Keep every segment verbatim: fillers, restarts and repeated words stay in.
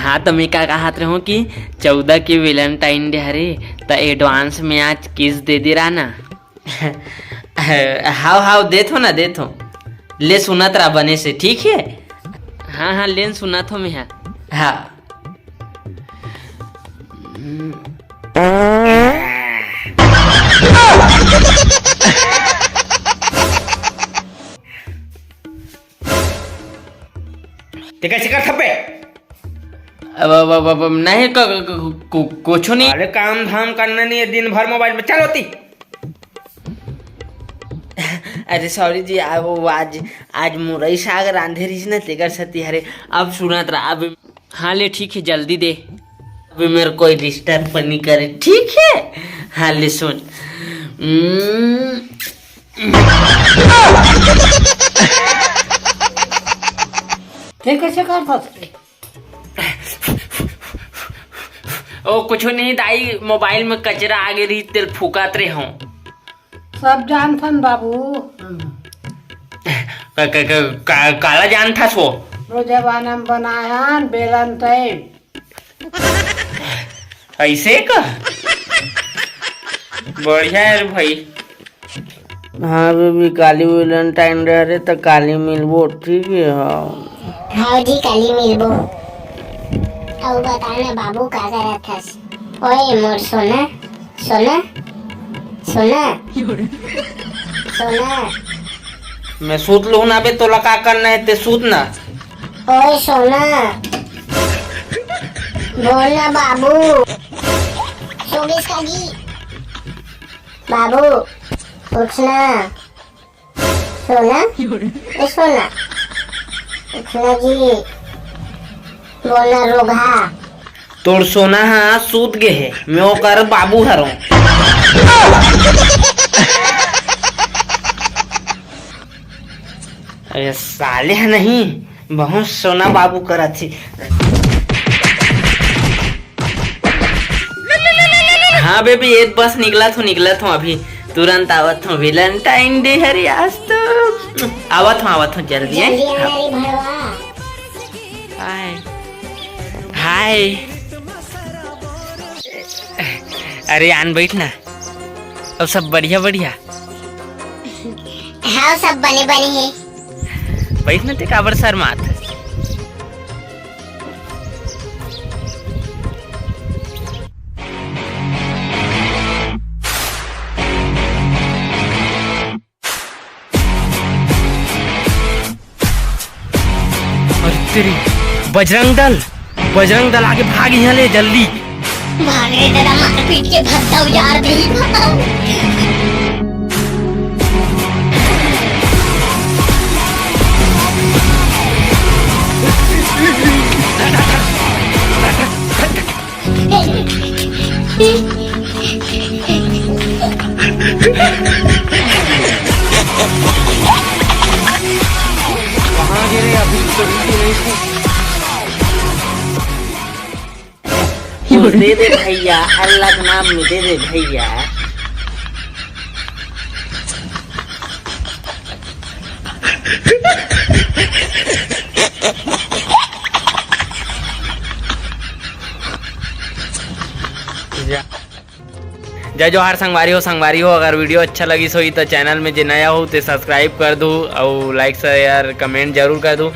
हाँ, तो मैं का कहत रहूँ कि चौदह के Valentine Day हरे, त advance में आज kiss दे दे रहा ना। हाव, हाव, देथो ना, देथो। ले सुनत रहा बने से, ठीक है? हाँ, हाँ, लेन सुनत हो मैं, हाँ। हाँ। ते कैसे कर थप्पे? अब, अब, अब, अब, अब, नहीं, क-, क-, क-, कु-, कुछो नहीं। अरे, काम धाम करना नहीं है, दिन भर mobile में, चल होती। अरे sorry जी, आ, वो आज, आज मुरई साग रांधे रहिस ना, तेकर सेती हरे। अब सुनत रहा, अब हाँ ले, ठीक है, जल्दी दे। अभी मेरे कोई disturb नहीं करे, ठीक है? हाँ ले सुन। हम्म। ते कैसे करता था? ओ, कुछ नहीं दाई, mobile में कचरा आगे रही, तेल फूकात रहे हूँ। सब जानथन बाबू। का, का, का, का, काला जानथस वो? वो जमाना में बनायन Valentine। ऐसे का? बढ़िया है रे भाई। हाँ baby, काली Valentine Day रे, त काली मिलबो, ठीक है? हाँ। हाँ जी, काली मिलबो। अउ बता ना बाबू, का करत हस? ओए मोर सोना, सोना, सोना, सोना। मैं सूत लूँ ना बे, तोला का करना है ते सूत ना। ओए सोना, बोल ना बाबू। सो गिस का जी? बाबू, उठ ना। सोना, ए सोना, उठ ना जी। बोल ना रोगहा। तोर सोना हा सूत गे हे, मैं ओकर बाबू हरों। अरे साले ह नहीं, बहुत सोना बाबू करत ही। हाँ baby, एक बस निकलत हूँ, निकलत हूँ अभी, तुरंत आवत हूँ। Valentine Day हरे आज तो, आवत हूँ, आवत हूँ जल्दी, हैं? जल्दी आना रे भड़वा। हाय, हाय। अरे आन बैठ ना, अब सब बढ़िया बढ़िया। हाँ, सब बने बने हे। बैठ ना, ते काबर शर्मात? अरे तेरी, बजरंग दल, बजरंग दल आगे भाग यहाँ ले जल्दी। भाग रे दादा, मारपीट के भद्दा उजाड़ दे। कहाँ गिरे? अभी तो रुकी नहीं थी। दे दे भैया, अल्लाह के नाम में दे दे भैया। जय जोहार संगवारी हो, संगवारी हो, अगर video अच्छा लगिस होही त channel में जे नया हो ते subscribe कर दू, अउ like, share, comment जरूर कर दू।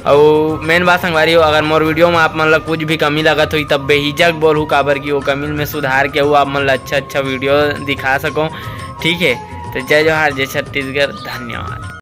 अउ main बात संगवारी हो, अगर मोर video में आप मन ला कुछ भी कमी लगत होही तब बेहिचक बोलहू, काबर कि वो कमी में सुधार के अउ आप मन ला अच्छा अच्छा video दिखा सको, ठीक है? तो जय जोहार, जय छत्तीसगढ़, धन्यवाद।